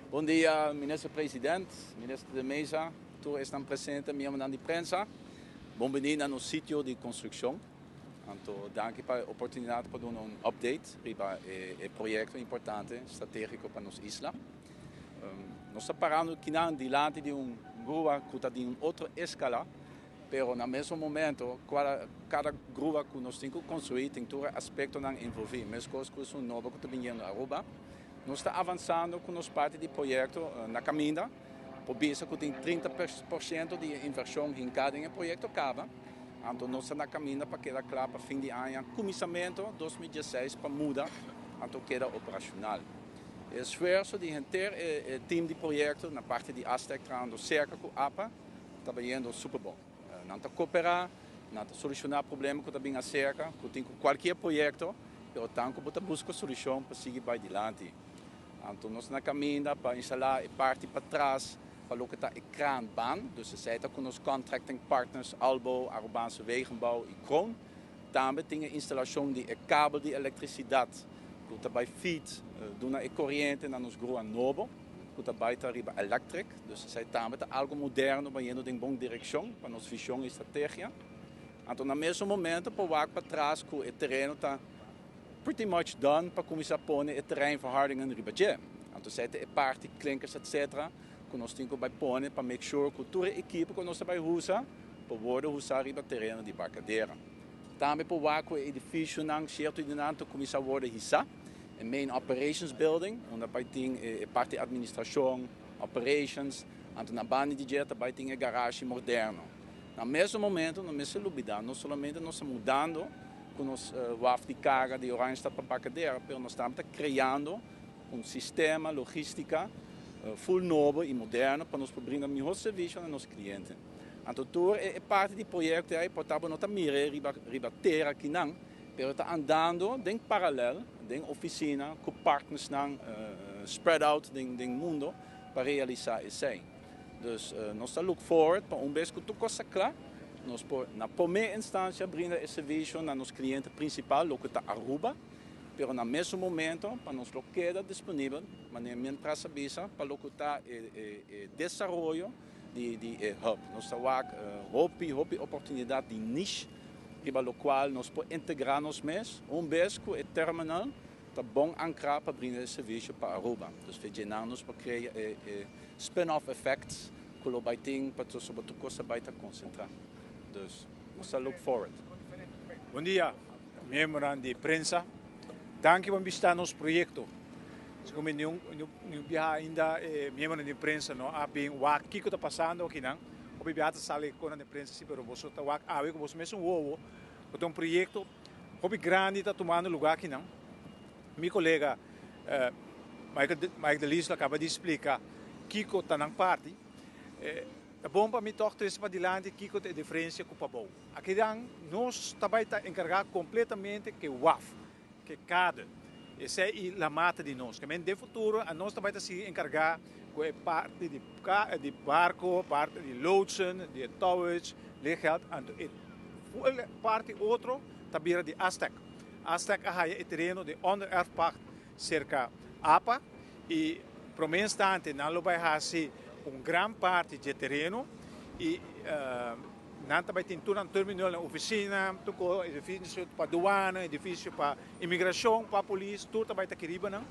Bon dia, minister president, minister de Meza, tur esnan presente, miembronan di prensa. Bon bini na nos sitio di construccion. Anto, danki pa e oportunidad pa duna un update riba e proyecto importante, strategico pa nos isla. Nos ta parando kinan dilanti di un grua cu ta di un otro escala, pero na mesun momento, cada grua cu nos tin cu construi tin tur e aspectonan envolvi, mescos cu esun nobo cu ta biniendo Aruba. Nos ta avansando ku nos parti di proyekto na kaminda. Por bisa ku tin 30% di e invershon hinká den e proyekto kaba. Anto nos ta na kaminda pa keda kla pa fin di aña, kuminsamentu 2016 pa muda anto keda operashonal. E esfuerso di henter e tim di proyekto na parti di Astec trahando serka ku apa ta bayendo super bon. Nan ta koperá, nan ta solushoná problema ku ta bin aserka, ku tin ku kualkier proyekto, pero tanku bo ta buska solushon pa sigui bai dilanti. Anto nos na kaminda pa instalá e parti patras pa loke ta e kraanbaan, dus esei ta ku nos contracting partners Albo, Arubaanse Wegenbouw i Kroon. Tambe tin e instalashon di e kabel di elektrisidat ku ta bai feed, duna e koriente na nos grua nobo ku ta bai ta riba electric. Dus esei tambe ta algo moderno bayendo den bon direkshon pa nos vishon i strategia. Anto na mesun momento por wak patras ku e tereno ta pretty much done pa kuminsá pone e terreinverhardingen riba dje. Anto esei ta e parti klinkers etc. Ku nos tin ku bai pone pa make sure ku tur e ekipo ku nos ta bai usa por wòrdu usá riba tereno di Barcadera. Tambe por wak ku e edifisionan sierto di nan ta kuminsá wòrdu hisá. E main operations building unda bai tin e parti administrashon, operations, anto na banda di dje ta bai tin e garashi moderno. Na mesun momento no mester lubida no solamente nos ta mudando ku nos waf di karga di Oranjestad pa Barcadera, pero nos tambe ta kreando un sistema logistica full nobo y moderno pa nos por brinda mihor servicio na nos cliente. Anto tur e parti di proyecto ey por ta bo no ta mira riba riba tera akinan, pero ta andando den paralel den oficina cu partnersnan spread out den den mundo pa realisa esey. Dus nos ta look forward pa un bes cu tur cos ta cla nos por na prome instancia brinda e servicio na nos cliente principal loke ta Aruba, pero na mesun momento pa nos lo keda disponibel manera mientras a bisa pa loke ta e desaroyo di e hub. Nos ta wak hopi hopi oportunidad di niche riba locual nos por integra nos mes un bes cu e terminal ta bon ancra pa brinda e servicio pa Aruba. Dus fe djenan nos por crea e spin-off effects cu lo bay tin pasobra tur cos ta bay ta concentra. Dus nos ta look forward. Bon dia. Miembronan di prensa, danki pa bishita nos proyekto. Segun mi niun biaha ainda e miembronan di prensa no a bin wak kiko ta pasando akinan. Hopi biaha ta sali konan di prensa si, pero boso ta wak awe ku boso mesun wowo ku ta un proyekto hopi grandi ta tumando luga akinan. Mi kolega Mike de Lisle a kaba di splika kiko ta nan parti. Ta bon pa mi tòg trese padilanti kiko ta e diferensia ku pabou. Akinan nos ta bai ta enkargá kompletamente ku e waf, ku e kade. Esei i la mata di nos. Kemey den futuro anos ta bai ta sigui enkargá ku e parti di di barko, parti di loodsen, di e towage, liggeld, anto e parti otro ta bira di Astec. Astec a haya e tereno di ondererfpacht serka apa i promé instante nan lo bai hasi un gran parti dje tereno i nan ta bai tin tur nan terminal, nan ofisina, tur ko, edifisio pa duana, edifisio pa imigrashon, pa polis, tur ta bai ta kiriba nan.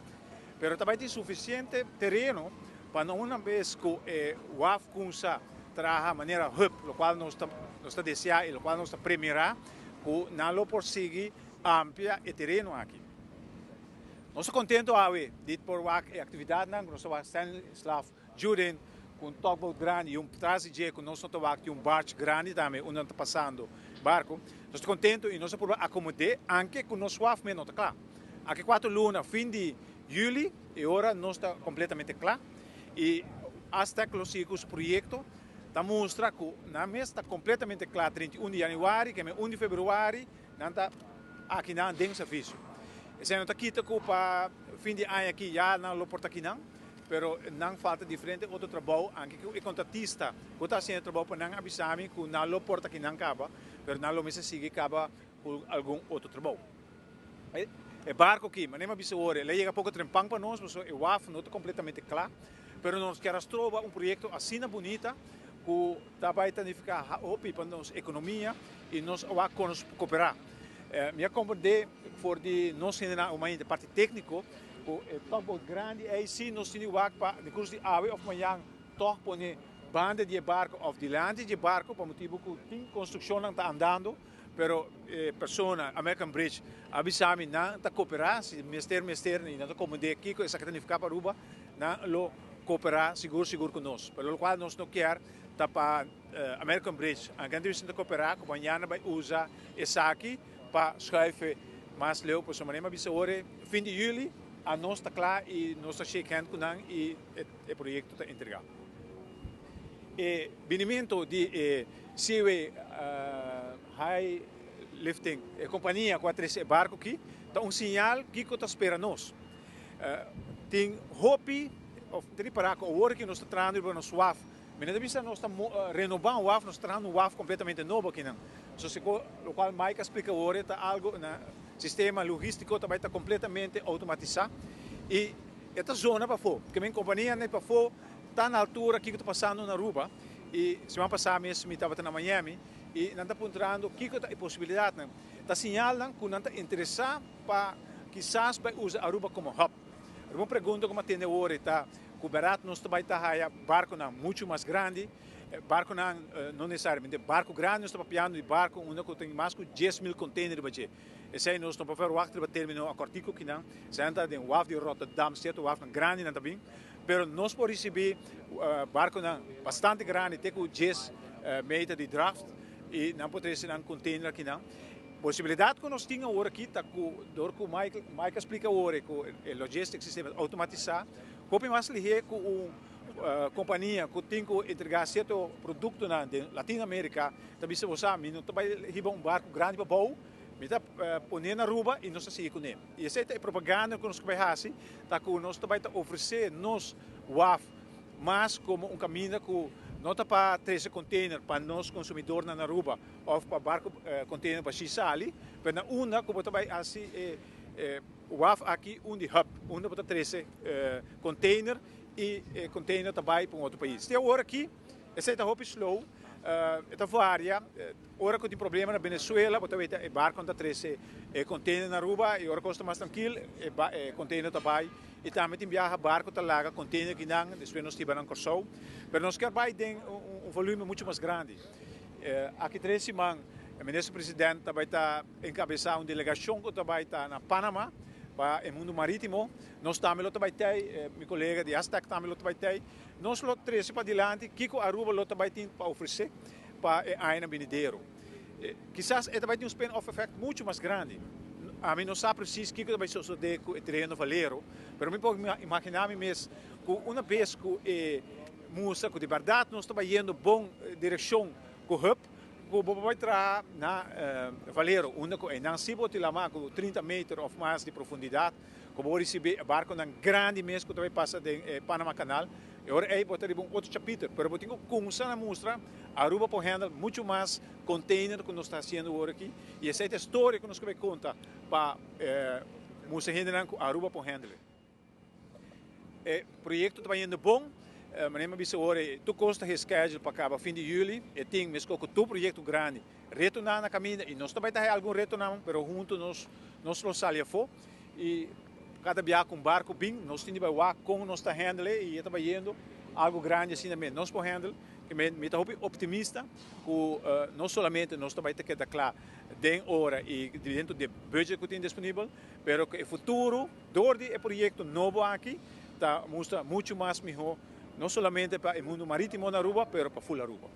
Pero ta bai tin sufisiente tereno pa no una bes ku e waf kumsa traha manera hub, lokual nos ta nos ta deseá i lokual nos ta premirá ku nan lo por sigui amplia e tereno aki. Nos ta contento awe di por wak e actividadnan cu nos ta wak Stanislav Jurin cu un tugboat grandi y un tras di dje cu nos no ta wak tin un barge grandi tambe unda nan ta pasando barco. Nos ta contento y nos a purba acomode anke cu nos waf mes no ta cla. Aki cuatro luna fin di juli e ora nos ta completamente cla y Aztec lo sigui cu su proyecto ta mustra cu nan mes ta completamente cla 31 di januari keme 1 di februari. Nan ta akinan den servisio. Esei no ta kita ku pa fin di aña aki ya nan lo por ta akinan, pero nan falta diferente otro trabou, anke ku e kontratista ku ta hasiendo e trabou pa nan a bisa mi ku nan lo por ta akinan kaba, pero nan lo mester sigui kaba ku algun otro trabou. E barko aki, manera mi a bisa ora, el a yega poko trempan pa nos, pasobra e waf no ta kompletamente kla. Pero nos kier a stroba un proyecto asina bunita cu ta bay ta nifica hopi pa nos economia y nos a wak con nos por coopera. Mi a comprende for di nos hendenan o mainta parti tecnico cu e tugboat grandi ey si nos tin di wak pa den curso di awe of mañan tog pone banda di e barco of dilanti di e barco pa motibo cu tin construccionnan ta andando. Pero e persona, American Bridge, a bisa mi nan ta cooperá, si mester mester y nan ta comprende kico esaki ta nifica pa Aruba, nan lo cooperá sigur sigur cu nos. Pero locual nos no kier ta pa American Bridge, aunke nan ta bisa nan ta cooperá, cu mañana bay usa esaki pa schuife mas leu. Pasobra manera mi a bisa awor, fin di juli a nos ta cla y nos ta shake hand cu nan y e proyecto ta entrega. E binimento di e Seaway High Lifting, e kompania ku a trese e barku aki, ta un siñal kiko ta spera nos. Tin hopi òf ta ripará ku awor ki nos ta trahando riba nos waf, mi no ta bisa nos ta renobá un waf, nos ta trahando un waf kompletamente nobo akinan. So lokual Mike a splika awor ta algu na sistema logístiko ta bai ta kompletamente outomatisá i e ta zona pafó. Ke men kompanianan di pafó ta na altura kiko ta pasando na Aruba y siman pasa mes mi tabata na Miami y nan ta puntrando kiko ta e posibilidadnan. Ta siñalnan cu nan ta interesa pa kisas bay usa Aruba como hub. Pero un pregunta cu mi a tende awor e ta cu berdad nos ta bay ta haya barconan mucho mas grandi, barconan no necesariamente barco grandi, nos ta papiando di barco unda cu tin mas cu 10,000 container riba dje. Esey nos no por verwacht riba termino acortico kinan, esey nan ta den waf di Rotterdam, cierto wafnan grandi nan ta bin. Pero nos por ricibi barconan bastante grandi te cu 10 meter di draft y nan por trece nan container akinan. Posibilidad cu nos tin awor aki ta cu door cu Mike, Mike a splica awor cu e logistic system ta automatisa, hopi mas lihe cu un compania cu tin cu entrega cierto productonan den Latino America ta bisa bo sa mi no ta bay hiba un barco grandi pa bou. Mi ta pon'é na Aruba i nos ta sigui kuné. I esei ta e propaganda ku nos ta bai hasi, ta ku nos ta bai ta ofresé nos waf mas komo un kaminda ku no ta pa trese container pa nos konsumidornan na Aruba òf pa barku container bashí sali, pero na unda ku bo ta bai hasi e waf aki un di hub, unda bo ta trese container i e container ta bai pa un otro pais. Te awor aki esei ta hopi slow, e ta varia. Ora ku tin problema na Venezuela bo ta weta e barkonan ta trese e container na Aruba i ora kos ta mas trankil e container ta bai i tambe tin biaha barko ta laga container kinan despues nos hiba nan Kòrsou pero nos kier bai den un volumen muchu mas grandi. Aki tres siman e minister president ta bai ta enkabesá un delegashon ku ta bai ta na Panama pa e mundu maritimo. Nos tambe lo ta bai tei, mi kolega di Aztec tambe lo ta bai tei. Nos lo trese padilanti kiko Aruba lo ta bai tin pa ofresé. Pa e añanan binidero. Kisas e ta bai tin un spin off effect muchu mas grandi. Ami no sa presis kiko ta bai sosode ku e tereno Valero, pero mi por imaginá mi mes ku una bes ku e mustra ku di bèrdat nos ta bai yendo bon direkshon ku hub, ku bo por bai traha na Valero, unda ku einan si bo tin lama ku 30 meter òf mas di profundidat, ku bo risibí e barkonan grandi mes ku ta bai pasa den e Panama Canal. E ora ei bo ta riba un otro chapiter, pero bo tin ku kumsa na mustra Aruba por handle muchu mas container ku nos ta hasiendo awor aki, i esei ta e storia ku nos ke bai konta pa mustra hendenan ku Aruba por handle. E proyekto ta bayendo bon, manera mi a bisa awor ei, tur kos ta geschedule pa kaba fin di juli, e tin meskos ku tur proyekto grandi retonan na kaminda i nos ta bai ta haya algun retonan, pero huntu nos nos lo sali afó. I kada biaha ku un barku bin, nos tin di bai wak kon nos ta handle e i e ta bayendo algu grandi asina mes. Nos por handle, ke mi ta hopi optimista ku no solamente nos ta bai ta keda kla den ora i dentro di e budget ku tin disponibel, pero ku e futuro dor di e proyekto nobo aki ta mustra muchu mas mihó, no solamente pa e mundu maritimo na Aruba, pero pa ful Aruba.